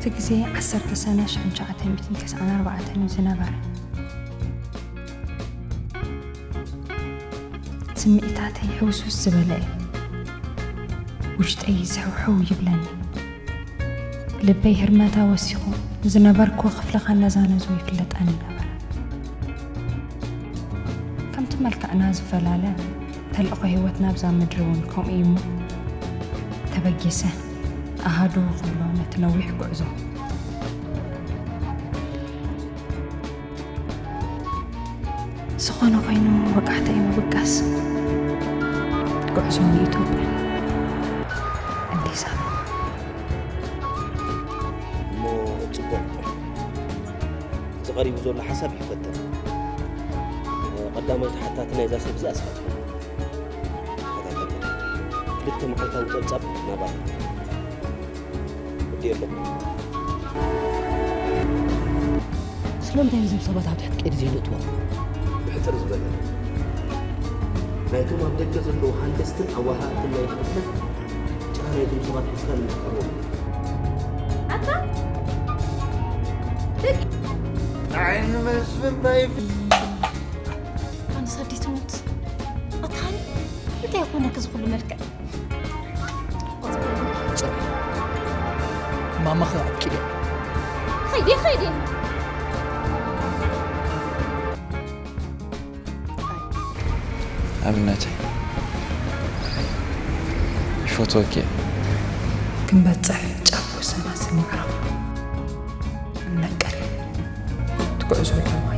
እቲ ግዜ ዓሰርተ ሰነ ሽሕን ትሽዓተ ሚእትን ተስዓን ኣርባዕተን እዩ ዝነበረ። ስምዒታተይ ሕውስውስ ዝበለ እዩ። ውሽጠይ ዝሕውሕው ይብለኒ። ልበይ ህርመታ ወሲኹ፣ ዝነበርክዎ ክፍልኻ ነዛነዞ ይፍለጠኒ ነበረ። ከምቲ መልክዕና ዝፈላለ፣ ተልእኾ ህይወትና ኣብዛ ምድሪ እውን ከምኡ እዩ እሞ፣ ተበጊሰ ኣሃዱ ክብሎ ነቲ ነዊሕ ጉዕዞ። ዝኾነ ኮይኑ ወቃዕተይ ምብጋስ፣ ጉዕዞ ንኢትዮጵያ ኣዲስ ኣበባ። እሞ ጽቡቕ፣ እዚ ቀሪቡ ዘሎ ሓሳብ ይፈተን። ቀዳመይቲ ሓታቲ ናይዛ ሰብ እዚኣ እስኻ ትኾን። ተኸታተልኒ። ክልተ መዓልታዊ ጸብጻብ ናባይ። ወዲ ኣለኹ። ስለምንታይ ነዞም ሰባት ኣብ ትሕቲ ቀይዲ ዘይነእትዎም? ብሕጽር ዝበለ፣ ናይቶም ኣብ ደገ ዘለዉ ሃንደስትን ኣዋሃሃድትን ናይቲ ክፍለ ጭራ ናይዞም ሰባት ሒዝካ ንምስካሮም። ኣታ ዓይኒ መስፍን እንታይ ይፍ- ኣነስ ኣዴ ትሙት። ኣታ ሃኒ፣ እንታይ ይኾነክ እዚ ኩሉ መልክዕ? ጽንሒ። ማማኸ ኣብቂደ። ኸይዴ ኸይዴ። ኣብነተይ ይፈትወኪ እየ። ክንበጽሕ ጫፍ ወሰና ስምዕራፍ ንነቀል። እቲ ጉዕዞ ድማ